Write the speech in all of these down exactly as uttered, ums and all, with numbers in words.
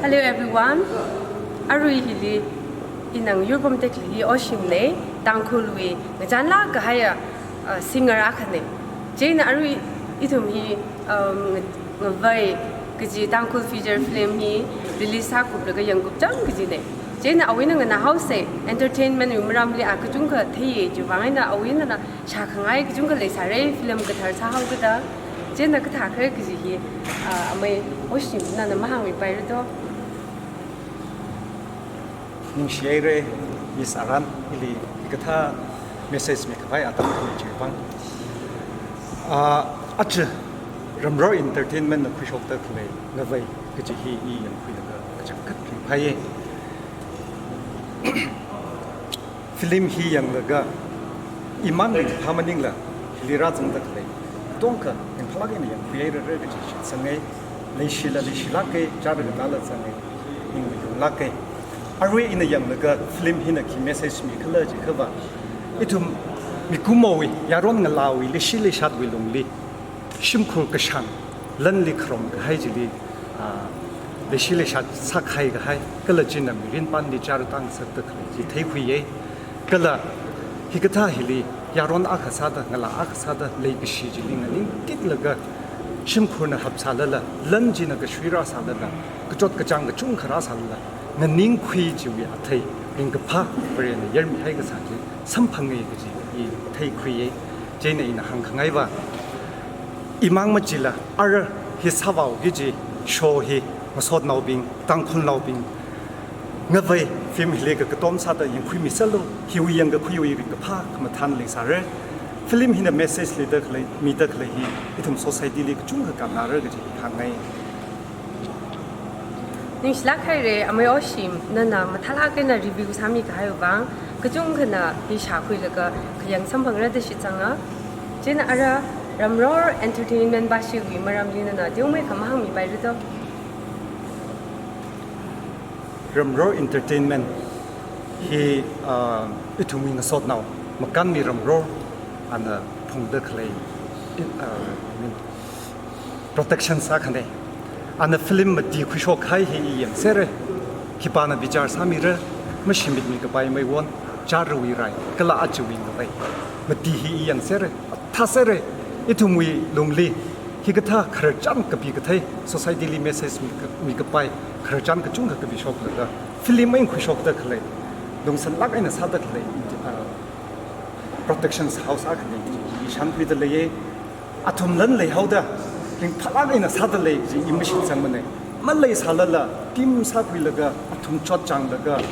Hello everyone. Arui hili ina ngayur pamtekli hi Oshimna, Tangkhulwui ngachānlāk kahaiya, uh, singer akhana. Chieina arui ithum hi, um, Ngavei kaji Tangkhul feature film hi release sākuplaga yangkupchang kajina. Chieina awui eina nganāhaosa, entertainment wui maramli a kachungkha theiya chiwui vang eina awui eina shākhangai kachungkha leisāra, film kathar sāhaokida. Chieina kathākha kaji hi, ah, amei Oshim nana mahāngmipaira do. Ningshihaira, Miss Aran, ili hikathā message mikhavai atam khami chiwui vang. Ah, aja Ramror Entertainment na khuishokda khalei Ngavei kaji hi i yangkhuilaga kachangkhat ringphāya. Film hi yanglaga imang ringphā maningla, hili rāzangda khalei katongkha ringphālāk eina yangkhuihairara kaji shitsanga. Leishila leishilāka, chara katāla zanga, ning mayunglāka. Arui ina yanglaga film hina khi message mikhala jiakhava, ithum mikumowui, yaron ngalāwui leishi leishatwui lungli shimkhur kashāng, lanli kharom kahai chili, ah, leishi leishat sākahai kahai, kala china mirin pānli chara tāngasakda khalei chi theikhuiya. Kala hikathā hili yaron akha sāda, ngalā akha sāda leikashi chili nganingkitlaga, shimkhurna hapsālala, lan china kashui rāsālala, kachot kachāng kachungkha rāsālala, nganingkhui chiwui athei ringkaphā Varena yarmihai kasā chi samphanga kaji i theikhuiya. Chieina ina hāngkhangaiva, imang machila ara hi sāvāoki kaji show hi ngasotnaobing, Tangkhulnaobing, Ngavei film hili kakatom sāda yangkhuimiserlu, hiwui yangkakhuiwui ringkaphā khamathān leisāra. Film hina message leida khalei, mida khalei hi ithum society li kachungkha kannāra kaji hāngngai. Ningshilāk haira, amei Oshim, nana mathālāk eina review sāmikahaiwui vang, kachungkhana hi shākhuilaga khayang samphangra da shitsanga. Chieina ara Ramror Entertainment bashiwui maramli nana teomeikha mahāngmipaira do. Ramror Entertainment hi, ah, ithumwui ngasotnao, Makanmi Ramror, ana phungda khalei, ah, I mean, production sākhana. Ana film mati khuishokkahai hi i yangsera. Khipāna bichar sāmira, mashimit mikapai meiwon, charawui rai, kala ajawui ngavei. Mati hi i yangsera, thāsera, ithumwui lungli hikathā khararchan kapi kathei, society li message mi ka-, mikapai khararchan kachungkha kapishoklaga, film eina khuishokda khalei, lungsanlāk eina sāda khalei, ah, production house akhana, i shānkhuida leiya. Athum lan leihaoda, ringphālāk eina sāda lei kaji i mashitsangmana. Maleisālala, team sākhuilaga, athum chotchānglaga,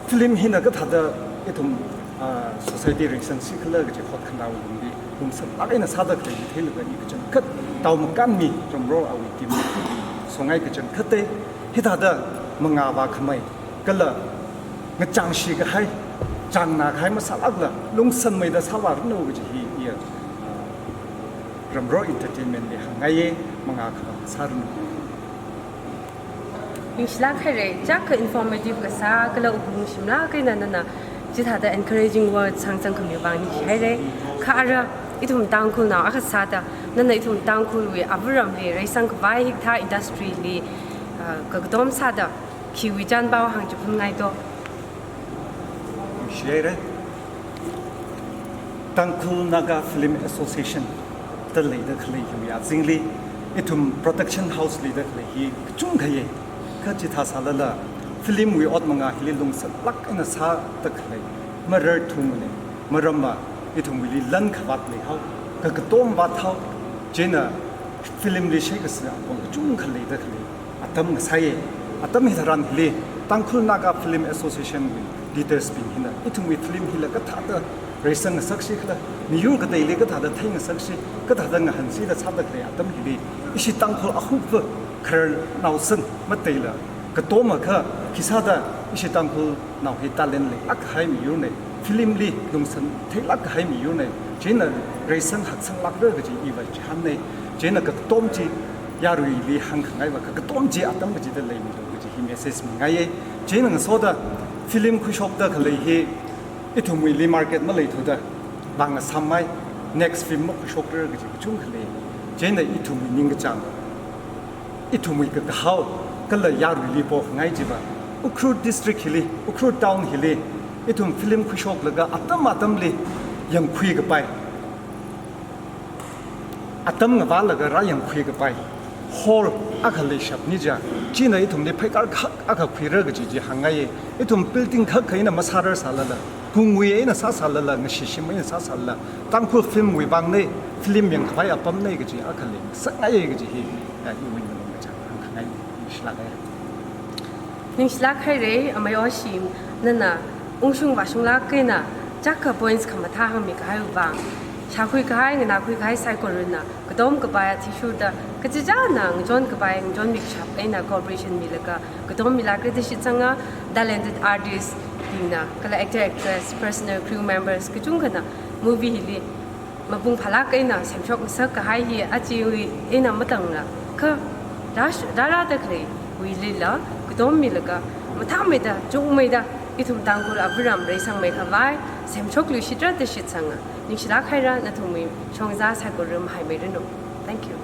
film hina kathāda ithum, ah, society reisangsi khala kaji hotkhanāwui lungli, lungsanlāk eina sāda khalei theilaga i kachangkhat, tao Makanmi Ramror awui team songai kachangkhatta, hithāda mangā vākhamei, kala ngachangshi kahai, chāngnā kahai masālākla, lungsanmeida sāvāranu kaji hi iya, ah, Ramror Entertainment li hāngngaiya, mangā khavā sāranu. Ningshilāk haira, chiyākha informative kasā, kala wuklung shimlāk eina nana chithāda encouraging words hāngzangkhamiwui vang ningshi haira. Kha ara, ithum Tangkhulnao akha sāda, nana ithum Tangkhulwui avāramli reisangkhavai hikathā industry li, ah, kakatom sāda, khiwui chānpao hāngchiphunngai do. Ningshi haira. Tangkhul Naga Film Association da leida khalei hiwui azingli, ithum production house leida khalei hi kachungkhaya. Kha chithā sālala, film wui ot mangā hili lungsanlāk eina sāda khalei mararthumana. Maramva, ithumwuili lan khavāt leihao, kakatom vāthao, chieina film li sheikasi apong kachungkha leida khalei atam ngasāya. Atam hitharan hili, Tangkhul Naga Film Association wui leaders bing hina, ithumwui film hila kathāda reisang ngasakshi khala, miyur kateili kathāda theingasakshi, kathāda ngahānshida sāda khalei atam hili, ishi Tangkhul ahupa kharar naosan mateila, katom akha, khisāda ishi Tangkhulnao hi talent leilāk kahai miyurna, film li lungsan theilāk kahai miyurna, chieina reisang haksanglākra kaji iva chihānna, chieina kakatom chi yaruili hāngkhangaiva, kakatom chi atam kachida leimilu kaji hi message mingaiya. Chieina ngasoda film khuishokda khalei hi ithumwuili market maleithuda, vāngasammai, next film makhuishokra kaji kachungkha lei. Chieina ithumwui ningkachāng, ithumwui kakahao, kala yaruili pokhangai chiva, Ukhrul district hili, Ukhrul town hili, ithum film khuishoklaga atam atamli yangkhui kapai, atam ngavālaga rāyangkhui kapai hall akha leishapni ja, china ithumli pheikar khak akha khuira kaji chi hāngngaiye. Ithum building khak kha eina masārar sālala, kungwui eina sāsālala, ngashishim eina sāsālala, Tangkhul film wui vāng nei, film yangkhavai apam nei kaji akha lei, sāngaiye kaji hi, ya, iwui ngalung kachang hāngkhangai, ningshilāk haira. Ningshilāk haira, amei Oshim, nana ungshung vāshunglāk eina, chākha points khamathā hāngmi kahaiwui vāng. Shākhui kahai, nganākhui kahai saikorana, katom kapai athishurda, kachichāna ngachon kapai, ngachonmi kashap eina cooperation milaga, katom milākra da shitsanga, talented artist bingna, kala actor actress, personal crew members, kachungkhana movie hili mapung phālāk eina semshok ngasak kahai hi achiwui eina matāngla, kha rāsh-, rārāda khaleiwuilila, katom milaga, mathāmeida, chungmeida, ithum Tangkhul avāram reisangmei khavai, semshokluishitra da shitsanga. Ningshilāk haira, nathumwui shongza saikora mahaimeiranu. Thank you.